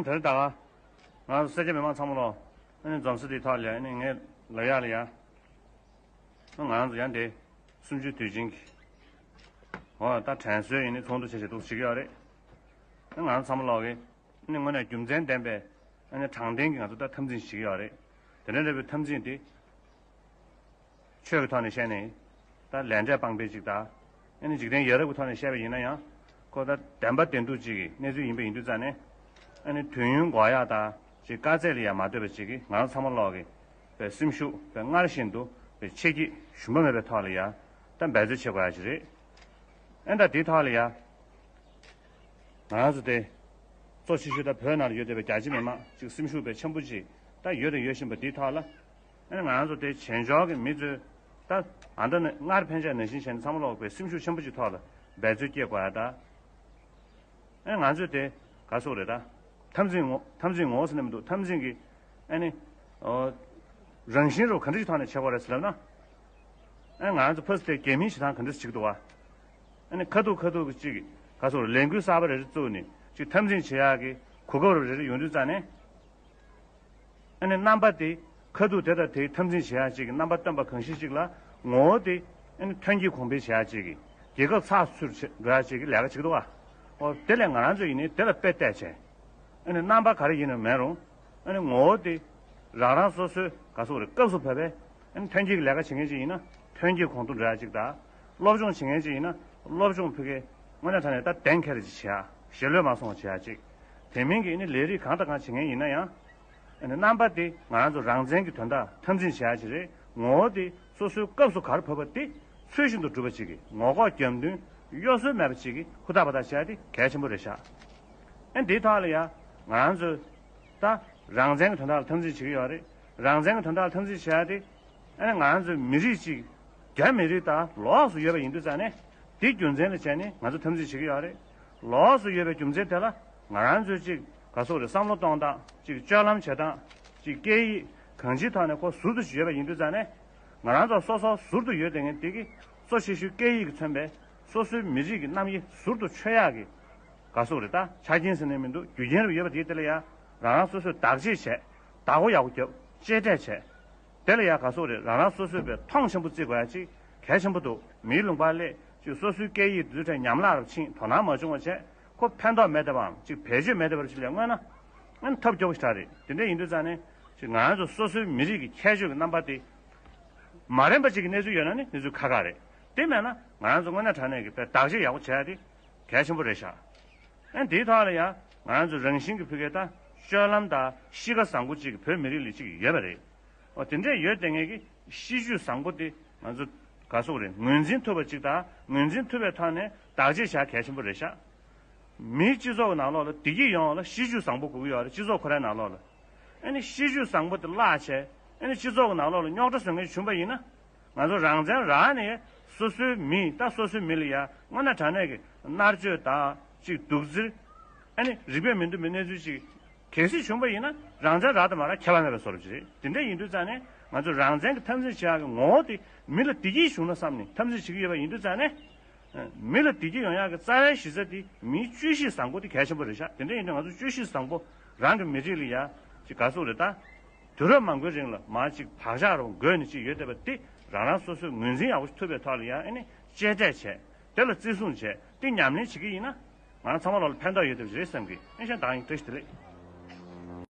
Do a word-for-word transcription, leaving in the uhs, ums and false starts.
དེ་རིང་ད་ག་ང་ཚོ་སེར་སྐྱ་མི་མང་ཚང་མ་ལོ། ཨ་ནི་འཛོམས་ས་དེའི་ཐོག་ལ་ཡ། ཨ་ནི་ངས་ལབ་ཡག་ལ་ཡ། ང་རང་ཚོ་ཡང་དེ་གསུམ་བཅུའི་དུས་ཆེན་གྱི་འོ་ད་དྲན་གསོའི་ཡིན་ནི་ཚོགས་འདུ་ཆེ་ཆེ་འདུག་བྱེད་ཀྱི་ཡོད་རེད། ཨ་ང་རང་ཚང་མ་ལོག་གི་ཨ་ནི་དངོས་གནས་རྒྱུ་མཚན་ལྡན་པའི་ཨ་ནི་དྲང་བདེན་གྱི་ང་ཚོ་ད་འཐབ་འཛིང་བྱེད་ཀྱི་ཡོད་རེད། དེ་འདྲ་འདྲ་བའི་འཐབ་འཛིང་དེ་ཆོས་ཀྱི་ཐོག་ནས་བཤད་ནས་ད་ལས་འབྲས་སྤངས་པའི་ཅིག་ད་ཨ་ནི་འཇིག་རྟེན་ཡ་རབས་ཀྱི་ཐོག་ནས་བཤད་པ་ཡིན་ན་ཡང་ཁོ་ད་བདེན་པ་བདེན་ཐུག་ཅིག་གི་གནས་ཚུལ་ཡིན་པ་ཡིན་དུས་ཙང་ནས་ཨ་ནི་དུས་ཡུན་འགོར་ཡག་ད་ཅིག་དཀའ་ཚེགས་ལ་ཡང་མ་ལྟོས་པ་ཅིག་གི་ང་རང་ཚང་མ་ལོག་གི་པའི་སེམས་ཤུགས་པའི་སྔར་བཞིན་དུ་པའི་ཆེ་སྐྱེད་ཞུམ་པ་མེད་པའི་ཐོག་ལ་ཡང་ད་འབད་རྩོལ་བྱེད་དགོས་ཡག་ཅིག་རེད། ཨ་ནི་ད་དེའི་ཐོག་ལ་ཡང་ང་རང་ཚོ་དེ་གཙོ་ཆེ་ཤོས་ད་བོད་ནང་ལ་ཡོད་བསྡད་པའི་རྒྱ་ཆེ་མི་མང་ཅིག་སེམས་ཤུགས་པའི་ཆེན་པོ་ཅིག་ད་ཡོད་དང་ཡོད་བཞིན་པ་དེའི་ཐོག་ལ། ཨ་ནི་ང་རང་ཚོ་དེ་བྱེས་འབྱོར་གྱི་མི་ཚོས་ད་ཨ་ད་ནི་སྔར་ཕན་ཆད་ནང་བཞིན་བྱས་ནས་ཚང་མ་ལོག་པའི་སེམས་ཤུགས་ཆེན་པོ་ཅིག་ཐོག་ལ་འབད་རྩོལ་སྐྱེད་དགོས་ཡག་ད། ཨ་ནི་ང་ཚོས་དེ་ག་སོག་རེད་ད། འཐབ་འཛིང་ངོ་འཐབ་འཛིང་ངོ་ཟེར་ནས་མི་འདུག་འཐབ་འཛིང་གི་ཨ་ནི་ཨོ་རང་བཞིན་རུ་ག་འདྲ་ཞིག་ཐོག་ནས་བྱེད་དགོས་རེད་ཟེར་ལབ་ན། ཨ་ནི་ང་རང་ཚོ་ཕ་སི་དེ་རྒྱལ་མིའི་བྱེད་སྟངས་ག་འདྲ་ཞིག་བྱེད་ཀྱི་འདུག་བ། ཨ་ནི་ཁ་ཐུག་ཁ་ཐུག་གི་ཅིག་ག་སོག་རེད། ལས་འགུལ་གསར་པ་རེ་རེ་བཙུགས་ནས་ཅིག་འཐབ་འཛིང་བྱེད་ཡག་གི་གོ་སྐབས་རེ་རེ་ཡོང་དུས་ཙང་ནས། ཨ་ནི་རྣམ་པ་དེ་ཁ་ཐུག་དེ་དང་དེའི་འཐབ་འཛིང་བྱེད་ཡག་ཅིག་གི་རྣམ་པ་སྟོན་པ་གང་ཞིག་ཅིག་ལ་ངོ་བོ་དེ་ཨ་ནི་ཐོན་སྐྱེད་གོང་འཕེལ་བྱེད་ཡག་ཅིག་གི་རྒྱལ་ཁབ་ཚགས་ཚུད་བྱེད་འགྲོ་ཡག་ཅིག་གི་ལས་ཀ་བྱེད་ཀྱི་འདུག་བ། ཨོ་དེ་ལས་ང་རང་ཚོ་ཡིན་ནའི་དེ་ལ་དཔེ་བལྟས་བྱས། ཨ་ནི་རྣམ་པ་ག་རེ་ཡིན་ན་མེད་རུང་ཨ་ནི་ངོ་བོ་དེ་རང་རང་སོ་སོའི་ག་སོག་རེད་སྐབས་སུ་བབས་པའི་ཨ་ནི་ཐོན་སྐྱེད་ཀྱི་ལས་ཀ་བྱེད་མཁན་ཅིག་ཡིན་ན་ཐོན་སྐྱེད་གོང་མཐོར་འགྲོ་ཡག་ཅིག་དང་། སློབ་སྦྱོང་བྱེད་མཁན་ཅིག་ཡིན་ན་སློབ་སྦྱོང་ཕ་གིའི་དངོས་གནས་དྲང་གནས་ད་གདེང་འཁེལ་ཅིག་བྱེད་ཡག་ཞེ་ལོས་མ་སོང་བ་བྱེད་ཡག་ཅིག་དེ་མིན་གྱི་ཨ་ནི་ལས་རིགས་གང་དང་གང་བྱེད་མཁན་ཡིན་ན་ཡང་། ཨ་ནི་རྣམ་པ་དེ་ང་རང་ཚོ་རང་བཙན་གྱི་དོན་དག་འཐབ་འཛིང་བྱེད་ཡག་ཅིག་རེད། ངོ་བོ་དེ་སོ་སོའི་སྐབས་སུ་ག་རེ་བབས་པ་དེ་ཚུལ་བཞིན་དུ་སྒྲུབ་པ་ཅིག་གིས་ངོ་ལྐོག་རྒྱབ་མདུན་གཡོ་ཟོལ་མེད་པ་ཅིག་གིས་ཧུར་ཐག་འབད་ཐག་བྱེད་ཡག་དེ་གལ་ཆེན་པོ་རེད་ཤག་ཨ་ནི་དེའི་ཐོག་ལ་ཡང་ང་རང་ཚོ་ད་རང་བཙན་གྱི་དོན་དག་ལ་འཐབ་འཛིང་བྱེད་ཀྱི་ཡོད་རེད། རང་བཙན་གྱི་དོན་དག་ལ་འཐབ་འཛིང་བྱེད་ཡག་དེ་ཨ་ནི་ང་རང་ཚོའི་མི་རིགས་ཅིག་རྒྱ་མི་རིགས་དང་ལོགས་སུ་ཡོད་པ་ཡིན་དུས་ཙང་ནས་དེ་རྒྱུ་མཚན་ལ་བྱས་ནས་ང་ཚོ་འཐབ་འཛིང་བྱེད་ཀྱི་ཡོད་རེད། ལོགས་སུ་ཡོད་པའི་རྒྱུ་མཚན་དེ་ལ་ང་རང་ཚོའི་ཅིག་ག་སོག་རེད་བསམ་བློ་གཏོང་སྟངས་ཅིག་སྤྱོད་ལམ་བྱེད་སྟངས་ཅིག་སྐད་ཡིག་གང་ཅིའི་ཐོག་ནས་ཁོ་ཟུར་དུ་ཡོད་པ་ཡིན་དུས་ཙང་ནས་ང་རང་ཚོ་སོ་སོ་ཟུར་དུ་ཡོད་བསྡད་མཁན་དེ་གི་གཙོ་ཆེ་ཤོས་སྐད་ཡིག་གིས་མཚོན་པའི་སོ་སོའི་མི་རིགས་ཀྱི་རྣམ་དབྱེ་ཟུར་དུ་ཆོད་ཡག་གི་ག་སོག་རེད་ད་ཆ་རྐྱེན་ཟེར་ནས་མི་འདུག་རྒྱུ་རྐྱེན་རུ་ཡོད་པ་དེའི་དེ་ལ་ཡང་རང་རང་སོ་སོས་བདག་གཅེས་བྱས། བདག་པོ་ཡག་པོ་རྒྱབ། གཅེས་སྤྲས་བྱས། དེ་ལ་ཡང་ག་སོག་རེད་རང་རང་སོ་སོས་པའི་མཐོང་ཆེན་པོ་བརྩི་དགོས་ཡག་ཅིག་གལ་ཆེན་པོ་འདུག་མིའི་ལུང་པར་སླེབས་ཅིག་སོ་སོའི་སྐད་ཡིག་འདི་ཚོ་ཉམས་བརླག་རུ་ཕྱིན་དོ་སྣང་མ་བྱུང་བ་བྱས་ཁོ་ཕན་ཐོགས་མེད་བསྡད་པའམ་ཅིག་བེད་སྤྱོད་མེད་བསྡད་པ་ཅིག་ལ་མངོན་ན། ཨ་ནི་ཐབས་སྐྱོ་པོ་ཞིག་རེད། དེ་འདྲ་ཡིན་དུས་ཙང་ནས་ཅིག་ང་རང་ཚོ་སོ་སོའི་མི་རིགས་ཀྱི་ཁྱད་ཆོས་ཀྱི་རྣམ་པ་དེ་མ་རན་པ་ཅིག་གི་གནས་ཚུལ་ཡོད་ན་ནི་གནས་ཚུལ་ཁག་ཁག་རེད། དེ་མེད་ན་ང་རང་ཚོ་དངོས་གནས་དྲང་གནས་ཀྱི་དཔེ་བདག་གཅེས་ཡག་པོ་བྱས་ཏེ་གལ་ཆེན་པོ་རེད་ཤག་ཨ་ནི་དེའི་ཐོག་ལ་ཡང་ང་རང་ཚོ་རང་བཞིན་གྱི་ཕ་གིའི་ད་སྤྱོད་ལམ་དང་གཤིས་ཀ་བཟང་པོ་ཅིག་བོད་མི་རིགས་ལ་ཅིག་ཡོད་པ་རེད། འོ་དེ་འདྲས་ཡོད་བསྡད་མཁན་གྱི་གཤིས་རྒྱུད་བཟང་པོ་དེ་ང་ཚོ་ག་སོག་རེད་ངོས་འཛིན་ཐུབ་པ་ཅིག་དང་ངོས་འཛིན་ཐུབ་པའི་ཐོག་ནས་བདག་གཅེས་བྱ་གལ་ཆེན་པོ་རེད་ཤག་མིའི་སྤྱི་ཚོགས་ཀྱི་ནང་ལོགས་ལ་བདེ་སྐྱིད་ཡོང་བ་ལ་གཤིས་རྒྱུད་བཟང་པོ་དགོས་ཀྱི་ཡོད་རེད། སྤྱི་ཚོགས་ཁོ་རའི་ནང་ལོགས་ལ། ཨ་ནི་གཤིས་རྒྱུད་བཟང་པོ་དེ་བརླག་བྱས་ཨ་ནི་སྤྱི་ཚོགས་ཀྱི་ནང་ལོགས་ལ་རྙོག་དྲ་བཟོ་མཁན་བྱུང་པ་ཡིན་ན། ང་ཚོ་རང་བཙན་རག་ནས་སོ་སོའི་མི་ད་སོ་སོའི་མི་ལ་ཡ་དངོས་གནས་དྲང་གནས་ཀྱི་མནར་གཅོད་དང་ཅིག་སྡུག་བརྩིར་ཨ་ནི་རིག་པས་མི་འདུན་པའི་གནས་ཚུལ་ཅིག་གལ་སྲིད་བྱུང་པ་ཡིན་ན་རང་བཙན་རག་དང་མ་རག་ཁྱད་པར་མེད་པའི་བཟོ་འདྲ་ཅིག་རེད། དེ་འདྲ་ཡིན་དུས་ཙང་ནས་ང་ཚོ་རང་བཙན་གྱི་འཐབ་འཛིང་བྱེད་ཡག་གི་ངོ་བོ་དེ་མི་ལ་བདེ་སྐྱིད་བྱུང་ན་བསམ་ནས་འཐབ་འཛིང་བྱེད་ཀྱི་ཡོད་པ་ཡིན་དུས་ཙང་ནས། མི་ལ་བདེ་སྐྱིད་ཡོང་ཡག་གི་རྩ་བའི་གཞི་རྩ་དེ་མིའི་སྤྱོད་གཤིས་བཟང་པོ་དེ་གལ་ཆེན་པོ་རེད་ཤག་དེ་འདྲ་ཡིན་དུས་ང་ཚོ་སྤྱོད་གཤིས་བཟང་པོ་རང་གི་མི་རིགས་ལ་ཡ་ཅིག་ག་སོག་རེད་ད། དུས་རབས་མང་པོའི་རིང་ལ་མར་ཅིག་བག་ཆགས་རང་འགོས་ནས་ཅིག་ཡོད་བསྡད་པ་དེ་རང་རང་སོ་སོས་ངོས་འཛིན་ཡག་པོ་ཞིག་ཐུབ་པའི་ཐོག་ལ་ཡ་ཨ་ནི་གཅེས་སྤྲས་བྱས་དེ་ལ་བརྩི་སྲུང་བྱས་དེ་ཉམས་ལེན་བྱེད་ཀྱི་ཡིན་ན་ང་རང་ཚང་མ་ལོག་ལ་ཕན་ཐོགས་ཡོད་བསྡད་པ་ཞིག་རེད་བསམ་གི་ཨ་ཤ་ད་ཡིན་བཀྲ་ཤིས་བདེ་ལེགས།